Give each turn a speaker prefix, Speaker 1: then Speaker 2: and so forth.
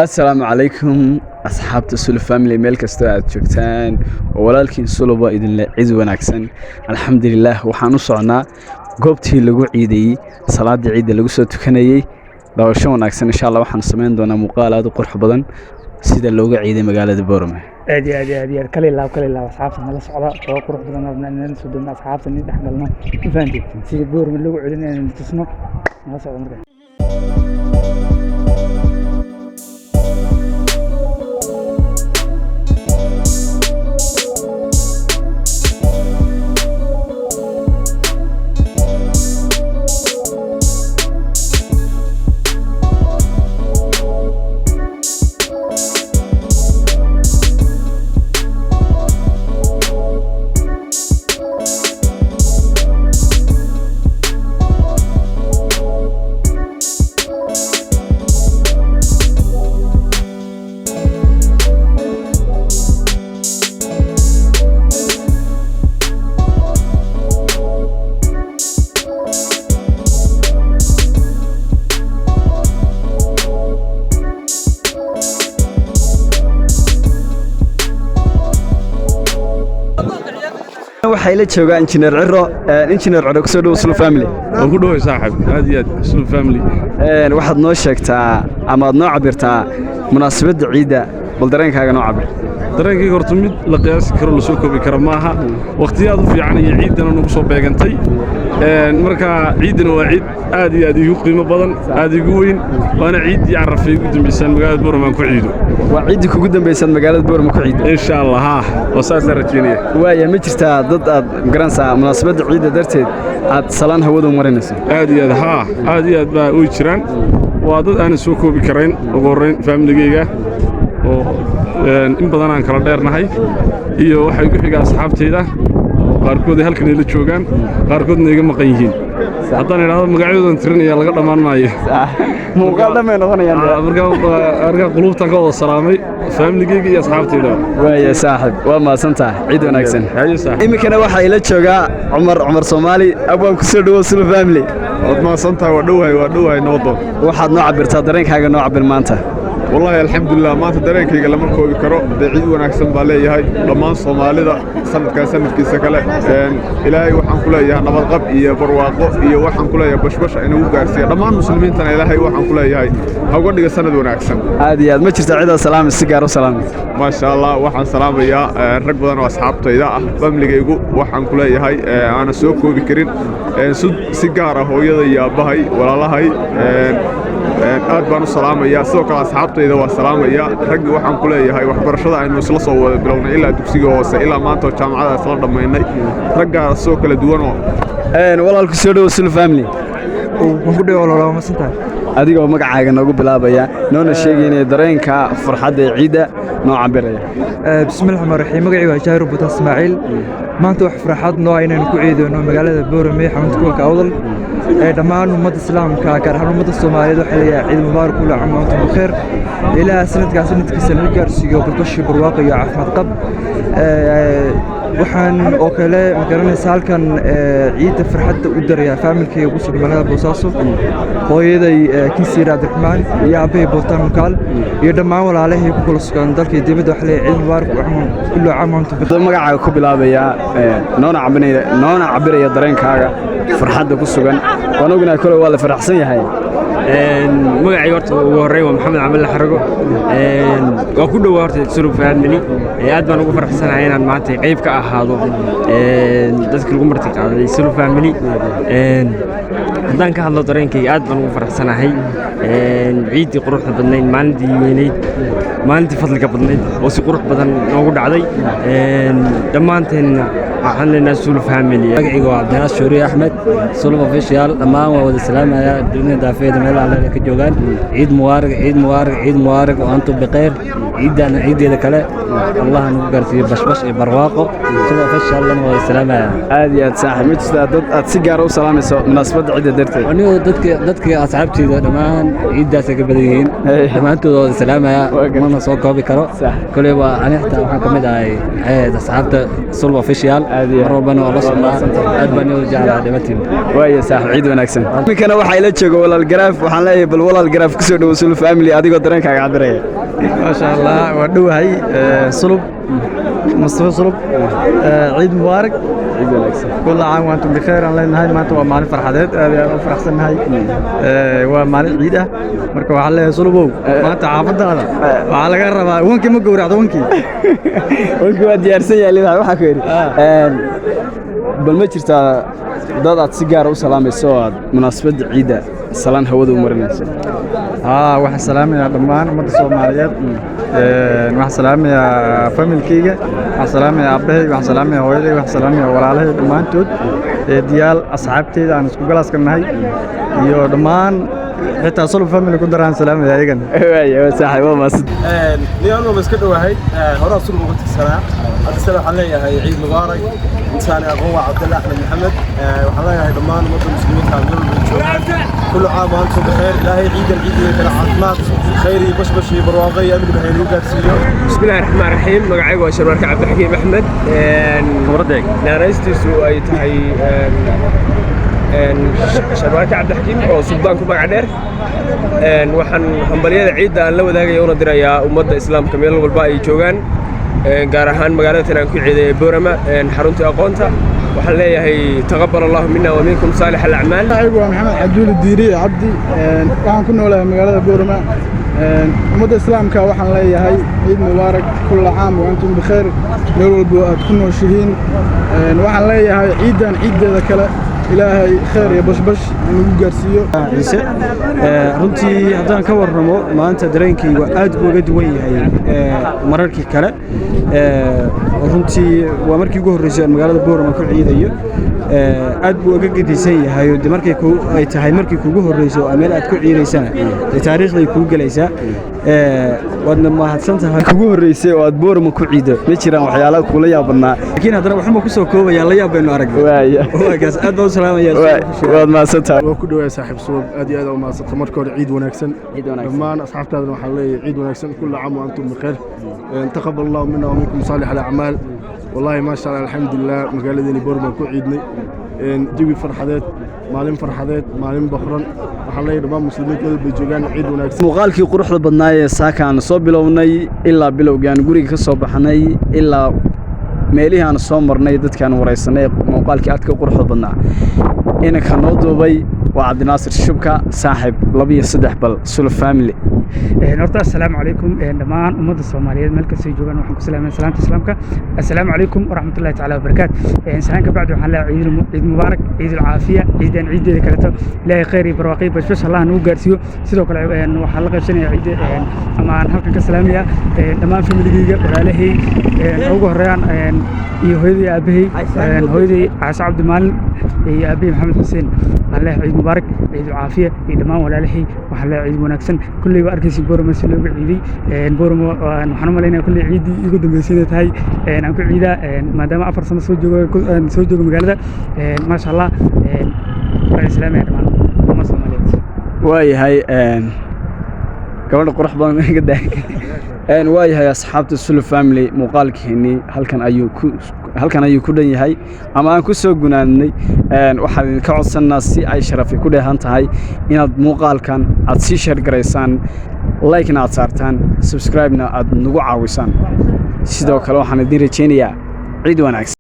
Speaker 1: Asalaamu calaykum asxaabta Sulub Family, meel kastoo aad joogtaan, oo walaalkiin Suluba idinle cid wanaagsan. Alxamdulilaah, waxaan u socnaa goobtii lagu ciidayey, salaadii ciidda lagu soo tukanayey. Daawasho wanaagsan insha Allah. Waxaan samayn doonaa muuqaal aad u qurux badan sida looga ciiday magaalada Boorame.
Speaker 2: Aad iyo aad iyo aad iyo aad, kala ilaab, kala ilaab. Asxaabta nala socda oo qurux badan rabnaa inaan soo degno, asxaabta nin dhex galno, ma fahanteen? Sidii Boorame lagu celin inaan tusno, nala socda markaa.
Speaker 1: Waxay la joogaa Injineer Ciro. Injineer Ciro, kusoo dhowo Sulub Family.
Speaker 3: Waan ku dhoway saaxib, aad iyo aad, Sulub Family.
Speaker 1: Waxaad noo sheegtaa ama aad noo cabirtaa munaasabadda ciidda, bal dareenkaaga noo cabir.
Speaker 3: Dareenkayga horta mid la qiyaasi karo, la soo koobi kara maaha. Wakhtiyo aad u fiican iyo ciiddana nagu soo beegantay. Marka ciiddana waa ciid aad iyo aad iigu qiimo badan, aad iigu weyn, waana ciiddii Carafay ugu dambaysaan magaalada Boorama aan ku ciido.
Speaker 1: Waa ciiddii kugu dambaysaad magaalada Boorama ku ciiddo?
Speaker 3: Insha Allah, haa, oo saasaan rajaynaya.
Speaker 1: Waaya, ma jirtaa dad aad garanaysaa munaasabadda ciidda darteed aad salaan hawada u marinayso?
Speaker 3: Aad iyo aad, haa, aad iyo aad baa way jiraan. Waa dad aanan soo koobi karayn. Ugu horrayn faamiligeyga oo in badan aan kala dheernahay, iyo waxaa igu xiga asxaabtayda oo qaarkood ay halkan ila joogaan, qaarkoodna iga maqan yihiin. Haddaan idhaahdo magacyadoodan tirinaya, laga dhammaan maayo.
Speaker 1: Muuqaal dhan bay noqonayaan.
Speaker 3: Markaa quluubtaan ka wada salaamay faamiligeyga iyo asxaabtayda.
Speaker 1: Waaya saaxib, waa mahadsan tahay, ciid wanaagsan.
Speaker 3: Haye saaxib.
Speaker 1: Iminkana waxaa ila joogaa Cumar, Cumar Soomaali. Abwaan, kusoo dhowo Sulub Family.
Speaker 4: Waad mahadsan tahay, waa dhowahay, waa dhowahay, nabadoon.
Speaker 1: Waxaad noo cabirtaa dareenkaaga, noo cabir maanta.
Speaker 4: Wallaahi alxamdulilah, maanta dareenkayga lama koobi karo. Dee ciid wanaagsan baa leeyahay dhammaan Soomaalida, sanadkan sanadkiisa kale. Ilaahay waxaan ku leeyahay nabadqab iyo barwaaqo, iyo waxaan ku leeyahay bashbasha inagu gaarsiiya. Dhammaan muslimiintana Ilaahay waxaan ku leeyahay ha uga dhiga sanad wanaagsan.
Speaker 1: Aad iyo aad, ma jirta cidaad salaami, si gaar u salaami?
Speaker 4: Maasha Allah, waxaan salaamayaa rag badan oo asxaabtayda ah, famligaygu waxaan ku leeyahay aanan soo koobi karin. Si gaar ah hooyada iyo aabbahay, walaalahay aad baan u salaamayaa. Sidoo kale asxaabtayda waa salaamaya. Raggi waxaan ku leeyahay waxbarashada aynu isla soo wada bilownay ilaa dugsiga hoose ilaa maanta oo jaamacada isla dhammaynay, raggaas soo kala duwanoo.
Speaker 1: Walaalku, soo dhowo Sulub Family.
Speaker 5: Waan ku dhawo, walaal, waa mahadsantahay.
Speaker 1: Adigoo magacaaga noogu bilaabaya, noona sheegaynaya dareenka farxadda ee ciidda, noo cabiraya.
Speaker 5: Bismillahi raxmaan raxiim. Magacii waa Jaahir Buta Ismaaciil. Maanta wax farxad noo ah inaynu ku ciideyno magaalada Boorame, xarunta gobolka Awdal. Ee dhammaan ummadda islaamka, gaar ahaan ummadda Soomaaliyeed, waxaa leeyahay ciid mubaarak, kula caam wa antum bikheer. Ilaaha sanadkaa sanadkiisa laga gaarsiiyo balbashi, barwaaqo iyo caafimaad qab. Waxaan oo kale magaranaysa halkan ciidda farxadda u darayaa faamilkayga ugu sugan magaalada Boosaaso, hooyaday Kinsiir Cabdiraxmaan iyo aabbahay Bootaan Mukaal iyo dhammaan walaalahay ku kala sugan dalka iyo dibadda. Waxaa leeyahay ciid mubaarak, kullu caam wa antum bikheer.
Speaker 1: Adoo magacaaga ku bilaabaya, noona cabiraya dareenkaaga farxadda ku sugan, waan ognahay kole waa la faraxsan yahay.
Speaker 6: Magacayga horta ugu horreyn waa Maxamed Camille Xarago. Waa ku dhowaa horta Sulub Family. Aad baan ugu faraxsanahay inaan maanta qayb ka ahaado dadkii lagu marti qaaday Sulub Family. Haddaan ka hadlo dareenkayga, aad baan ugu faraxsanahay ciiddii quruxda badnayd, maalintii weynayd, maalintii fadliga badnayd oo si qurux badan noogu dhacday. Dhammaanteenna waxaan leenahay Sulub Family.
Speaker 7: Magacayga waa Cabdinaas Shuuriye Axmed. Sulub Official dhammaan waa wada salaamaya, dunida daafeeda meel alle ka joogaan. Ciid mubaarak, ciid mubaarak, ciid mubaarak wa antum bikheer. Ciiddaana ciiddeeda kale Allah nagu gaarsiiyo bashbash iyo barwaaqo. Sulub Official dhan waa wada salaamaya.
Speaker 1: Aad iyo aad saaxiib, ma jirtaa dad aad si gaara u salaamayso munaasabadda ciidda darteed?
Speaker 7: Anigu dadka asxaabteyda dhammaan ciiddaasay ka badan yihiin, dhammaantood waa wada salaamaya, mana soo koobi karo. Koley waa ani xitaa waxaan ka mid ahay asxaabta Sulub Official.
Speaker 1: Aad iyo aad.
Speaker 7: Mar walbana waa la socdaa, aad baan wada jeclahay dhammaantiin.
Speaker 1: Waaya saaxib, ciid wanaagsan. Iminkana waxaa ila jooga walaal Garaaf. Waxaan leeyahay, bal walaal Garaaf, kusoo dhowo Sulub Family adigoo dareenkaaga cabiraya.
Speaker 5: Maasha Allah, waa dhowahay. Sulub, Mustafa Sulub, ciid mubaarak.
Speaker 1: Ciid wanaagsan.
Speaker 5: كل عام وأنتم بخير aan leenahay. Maanta waa maalin farxadeed, aad iyo aad u faraxsannahay. Waa maalin ciid ah. Marka waxaan leeyahay, Sulubow, maanta xaafadaada waxaa laga rabaa wankii. Ma gowracdo wankii?
Speaker 1: Wankii waa diyaarsan yahay, lidax. Waxaa ku yidhi, bal ma jirtaa dad aad si gaara u salaamayso oo aad munaasabadda ciidda salaan hawada u marinayso?
Speaker 5: Haa, waxaan salaamayaa dhammaan ummadda Soomaaliyeed. Waxaan salaamayaa familkeyga, waxaan salaamayaa aabbahay, waxaan salaamayaa hooyaday, waxaan salaamayaa walaalahay dhammaantood, eediyaal, asxaabteyda aan isku galaaska nahay iyo dhammaan, xitaa Sulub Family ku daraan salaamaya ayagan.
Speaker 1: Waaya, waa saaxiib, waa mahadsan.
Speaker 8: Niyan waa iska dhowahay, horaa Sulub uga tirsanaa, haddase waxaan leeyahay ciid mubaarak. Intaani aqoon waa Cabdalle Axmed Maxamed. Waxaan leeyahay dhammaan ummadda muslimiinta meel walba ay joogaan, كل عام وأنتم بخير. Ilaahay ciidan ciidiga kale caafimaad, khayr iyo bashbash iyo barwaaqo iyo amni bahay nagu gaarsiiyo.
Speaker 6: بسم الله الرحمن الرحيم. Magacaygu waa Sharmarka Cabdixakiim Axmed,
Speaker 1: Khibraddeeg.
Speaker 6: Naanaystiisu ay tahay Sharmarka Cabdixakiim oo suldaan ku magac dheer. Waxaan hambalyada ciidda aan la wadaagaya una dirayaa ummadda islaamka meel walba ay joogaan, gaar ahaan magaalada tan aan ku ciiday ee Boorama, xaruntii aqoonta. Waxaan leeyahay تقبل الله منا ومنكم صالح الأعمال.
Speaker 9: Magacaygu waa Maxamed Cabduuli Diiri Cabdi. Waxaan ku noolahay magaalada Boorama. Ummadda islaamka waxaan leeyahay ciid mubaarak، كل عام وأنتم بخير. Meel walbo aad ku nooshihiin waxaan leeyahay ciiddan ciiddeeda kale Ilaahay khayr iyo bashbash nagu gaarsiiyo.
Speaker 5: Ciise, runtii haddaan ka warramo maanta, dareenkaygu aad buu uga duwan yahay mararkii kale. Runtii waa markii ugu horreysay aan magaalada Boorama ku ciidayo. Aad buu uga gedisan yahay oo de markay ku ay tahay markii kugu horreyso oo meel aad ku ciidaysana, dee taariikhday kuu gelaysaa. Waadna mahadsan tahay.
Speaker 1: Kugu horreysay oo aad Boorama ku ciido, ma jiraan waxyaalaha kula yaabadnaa?
Speaker 5: Laakiin haddana waxuma ku soo koobayaa, la yaab baynu aragnay.
Speaker 1: Waaya.
Speaker 5: Waakaas, aad baan u salaamayaa.
Speaker 1: Waad mahadsan tahay.
Speaker 9: Waa ku dhawaay saaxiib Sulub, aad iyo aad u mahadsanta. Marka hore ciid wanaagsan.
Speaker 1: Ciid wanaagsan.
Speaker 9: Dhammaan asxaabtaadana waxaan leeyahay ciid wanaagsan، كل عام وأنتم بخير، تقبل الله منا ومنكم صالح الأعمال. والله ما شاء الله، الحمد لله, magaaladeeni Boorama ku ciidnay, jawi farxadeed, maalin farxadeed, maalin boqran. Waxaan leeyahay dhammaan muslimiinta meel bay joogaan, ciid wanaagsan.
Speaker 1: Muuqaalkii quruxda badnaa ee saaka aan soo bilownay, ilaa bilowgii aan guriga ka soo baxnay, ilaa meelihii aan soo marnay, dadkaan waraysanay, muuqaalkii aadka u quruxda badnaa inanka noo duubay waa Cabdinaasir Shubka. Saaxib, laba iyo saddex bal Sulub Family.
Speaker 2: Horta assalaamu calaykum dhammaan ummadda Soomaaliyeed meel kastay joogaan. Waxaan ku salaamaya salaanta islaamka: assalaamu calaykum waraxmatullahi tacaala wabarakaatu. Salaan ka bacdi, waxaan leeyahay ciid mubaarak, ciid alcaafiya. Ciidan ciideeda kaleto Ilaahay khayr iyo barwaaqo, bashbash Allah nagu gaarsiiyo. Sidoo kale waxaan la qaybsanayaa ciidda ama aan halkan ka salaamayaa dhammaan familigeyga, walaalahay ugu horeeyaan iyo hooyadii, aabahay, hooyadii Caashe Cabdi Maalin iyo aabbahay Maxamed Xuseen. Waxaan leeyahay ciid mubaarak, ciid alcaafiya. Iyo dhammaan walaalahay waxaan leeyahay ciid wanaagsan. Kulley waa arkaysa Boorama si looga ciiday. Boorama waxaan u malaynayaa kulley ciiddii iigu dambeysay inay tahay aan ku ciidaa, maadaama 4 sano soo joogo magaalada. Maasha Allah, waan islaamaya dhammaan ummadda Soomaaliyeed.
Speaker 1: Waayahay, gabadha qurux badan iga daa. Waayahay asxaabta Sulub Family, muuqaalkeenii halkan ayuu ku dhan yahay ama aan ku soo gunaanay. Waxaan idinka codsannaa si ay sharafi ku dheehan tahay inaad muuqaalkan aad sii share garaysaan, like-na aad saartaan, subscribe-na aad nagu caawisaan. Sidoo kale waxaan idin rajaynayaa ciid wanaagsan.